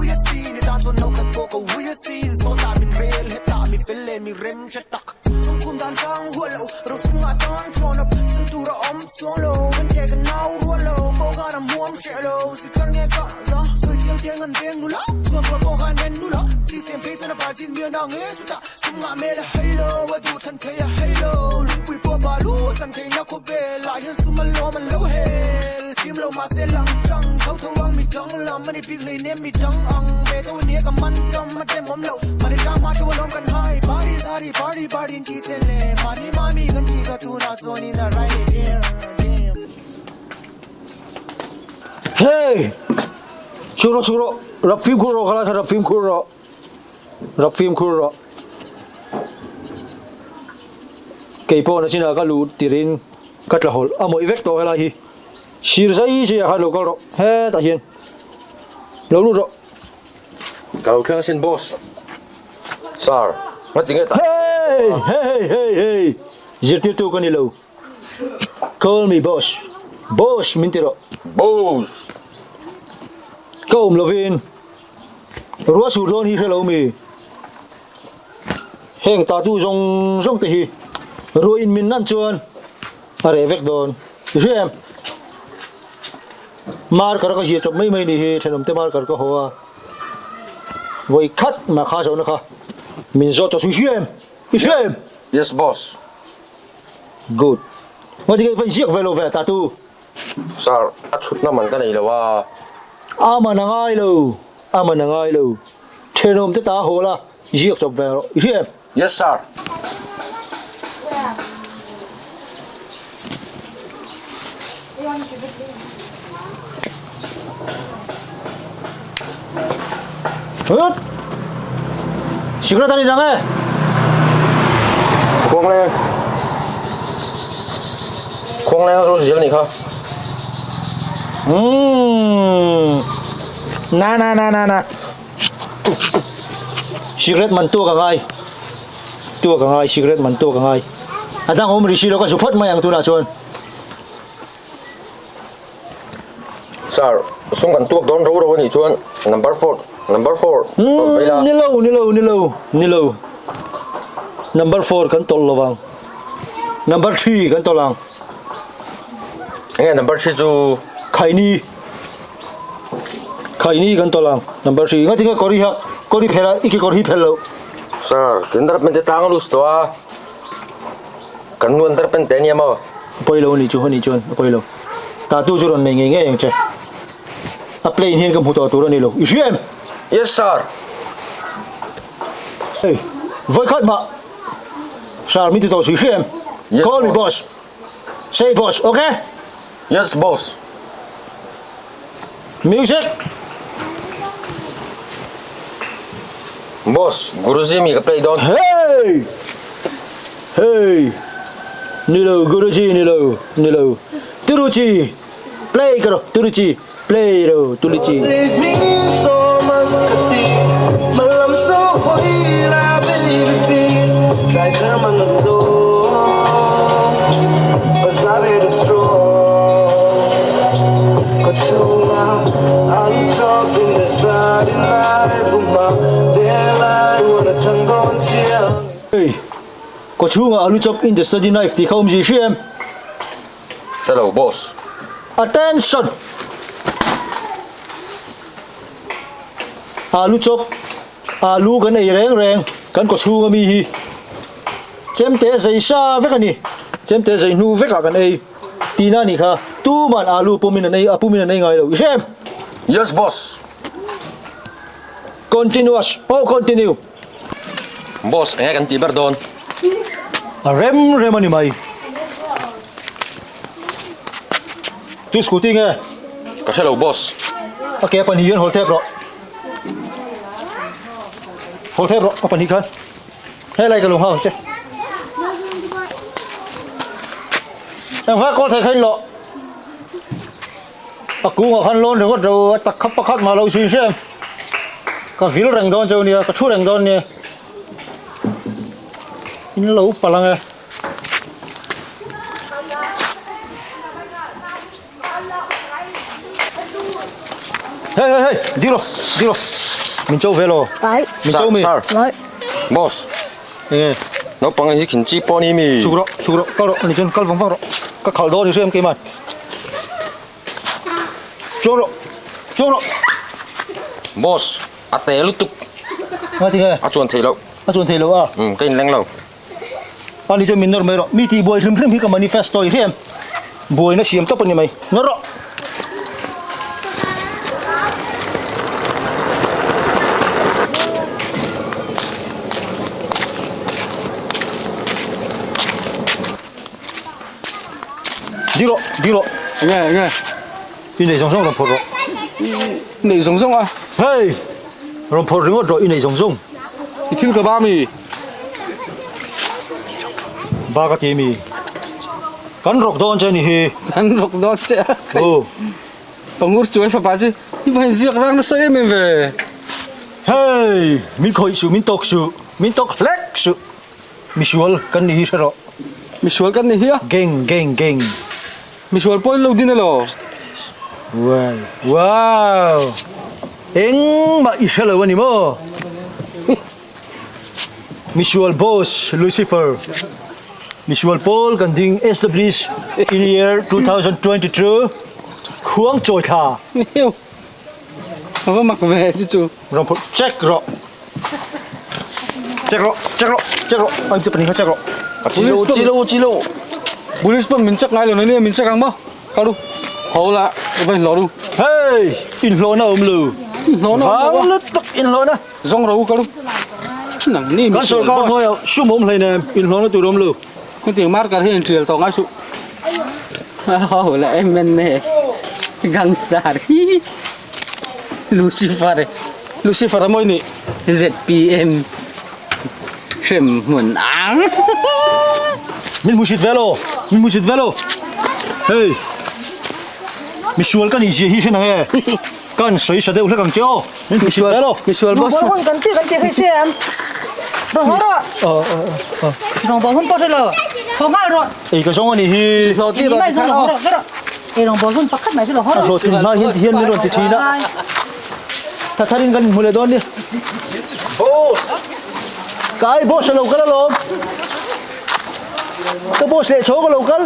pui asin I tan chuan no khat pawh ka ui asin Sawtah min rel hetah mi fel leh mi rem hre tak Chungkhum dan chang huat lo Rosum ngah tan thawn up Chan tur a awm chuang lo Kan te kan nau rual lo Pawh khan a hmuam hreh lo Sikar nge ka la Sawi chiang tiang an veng nula Chuan rual pawh khan en nula Chi chen phei chuan a virgin mi a na nge chutah Sum ngah hmel a hei lo A duh than thei a hei lo Lungpui pawh balu a chan theihna khawvel ah hian sum a lawm an lo hel Fim lo mahse lang tang tho tho ang mi dang lam a ni bik hleinem mi dang ang ve tho a nia ka man tam a tem awm lo Mahni tlang hma theuh a lawm kan hai Party zari party party in ti chen le Mahni mahni kan ti ka tunah chuan in a rai leh der damn. Hey! Chhuk rawh chhuk rawh rap fimkhur rawh khalai kha rap fimkhur rawh. Rap fimkhur rawh. Kei pawh nachinah ka luh tirin ka tla hawlh a mawih vek tawh helai hi. Sir zai zaiah khan lo kal rawh hetah hian lo lut rawh. Ka lo thleng asin boss. Sir, ngati nge tah. Hey! Hey hey hey! Zirtirtu ka ni lo. Call me boss. Boss min ti rawh. Boss! Ka awm lovin. Ruah sur dawn hi hre lo mi? Heng tatu zawng zawng te hi ruah in min nan chuan a reh vek dawn. I hria em? Marker ka zia tawp mai mai ni hi thenawm te marker ka haw a. Vawi khat mah kha zawhna kha min zawt tawh chu i hria em? I hria em? Yes boss. Good. Ngatinge i va inziak ve lo ve tatu? Sir, a chhutna man ka nei lo a. A man a ngai lo, a man a ngai lo. Thenawm te ta haw la, ziak chawp ve rawh. I hria em? Yes sir. Hut! Sikret a ni dang e! Khuangleng. Khuangleng a zo zel nih kha. Umm. Na na na na na. Sikret man tuak a ngai. Tuak a ngai, sikret man tuak a ngai. A dang awm ri si lo ka zu phawt mai ang tunah chuan. Sir, sum kan tuak dawn ro ro a nih chuan number four, number four tawlh phei la. Ni lo, ni lo, ni lo, ni lo. Number four kan tawlh lo vang. Number three kan tawlh ang. Enge number three chu? Khaini. Khaini kan tawlh ang. Number three. Ngati nge kawr hi hak, kawr hi phel a, i kekawr hi phel lo. Sir, kan darpen te tlang a lus tawh a. Kan nuan darpen te ania maw? A pawi lo a nih chu, a nih chuan a pawi lo. Tattoo chu rawn nei ngei ngei ang che. A plane hian ka hmu tawh tur a ni lo. I hria em? Yes sir. Hey, vawikhat mah sir min ti tawh si hria em? Yes Call me boss. Say boss, okay? Yes boss. Music. Boss, Guruji mi ka play dawn. Hey! Hey! Nilo, Guruji nilo, nilo. Tiruchi! Play ka ro, Tiruchi. Play ro, Tulichi. Hey, kaw chhungah alu chop in the study knife tih kha awm zui hria em? Hre lo boss. Attention! Alu chop, alu kan ei reng reng, kan kaw chhunga mi hi chemte zei sa vek a ni, chemte zei hnu vekah kan ei tihna a nih kha, tuman alu pumin an ei, a pumin an ei ngai lo, i hre em? Yes boss. Continuous, oh continue. Boss, enge kan tih ber dawn? A rem rem a ni mai. Tu scooty nge? Ka hre lo boss. A ke a pahnih hian hawl thep rawh. Hawl thep rawh a pahnih khan. Helai ka lo nghak ang che. Engvai kawl thei kha in lawh. A kungah khan lawn ringawt ro a tak kha pakhat mah lo chhin hrem. Ka vil reng dawn cheu nia, ka thu reng dawn nia. In lo palh ang e. Hey hey hey, dilo, dilo. Min cho ve lo. Min cho mi. Sir, sir. Boss. Enge. Naupang hi khin chi pawh ni mi. Chhuk rawh, chhuk rawh, kal rawh, ani chuan kal vang vang rawh. Ka khal dawn i hriam keiman. Chuang rawh, chuang rawh. Boss, a te lutuk. Nga ti nge? A chuan thei loh. A chuan thei loh a? Um, ka inleng lo. Ani chuan min nawr mai rawh. Mi tih buai hlim hlim hi ka manifesto i hriam. Buaina siam tawp a ni mai. Nawr rawh. Di rawh, di rawh. Enge, enge. I nei zawng zawng rawn phawrh rawh. I nei zawng zawng a. Hei! Rawn phawrh ringawt rawh i nei zawng zawng. I thil ka ba mi? Ba ka ti mi. Kan rawk dawn che ni hi. Kan rawk dawn che a. Aw. Pangur chuai fapa chu i va inziak rang nasa em em ve. Hei! Min khawih suh, min tawk suh, min tawk hlek suh. Misual kan ni hi hre rawh. Misual kan ni hi a. Gang, gang, gang. Misual pawh in lo din elaw? Wow, wow. Engmah i hre lo a ni maw? Misual boss Lucifer. Misual pawl kan ding established in year 2022 khuang chawi thla. A va mak ve chu chu. Rawn phurh check rawh. Check rawh, check rawh, check rawh. Ai te pahnih kha check rawh. A chi lo, chi lo, chi lo. Police pawn min check ngai lo nia min check ang maw? Kal ru. Ho la, va inhlawh ru. Hey, inhlawhna awm lo. Inhlawhna awm lo. Vang lutuk inhlawhna. Zawng ro kal ru. Nang ni Kan sorkar hnuaiah sum awm hleinem, inhlawhna tur awm lo. Hetiang marker hi intial tawh ngai suh. Ho la MNF gangster hi Lucifer Lucifer a mawi nih ZPM hrem hmun ang. Min hmusit ve lo, min hmusit ve lo. Hei, misual ka nih zia hi hre nang e. Kan sawi sa deuh hlek ang che aw. Min hmusit ve lo. Misual boss. Rawngbawl hun kan tih kan tih hre hre am. Rawn haw rawh. Rawngbawl hun pawh hre lo. Haw nghal rawh. Ei ka zawng a nih hi. Hlawh tih rawh Mai zawng lo haw rawh rawh. Ei rawngbawl hun pakhat mai hre lo haw rawh. A hlawhtlin hma hian tihian min rawn ti thin a. Tha tharin kan inhmu leh dawn nia. Boss! Ka ai boss a lo kal alawm. Ka boss leh chhawng a lo kal.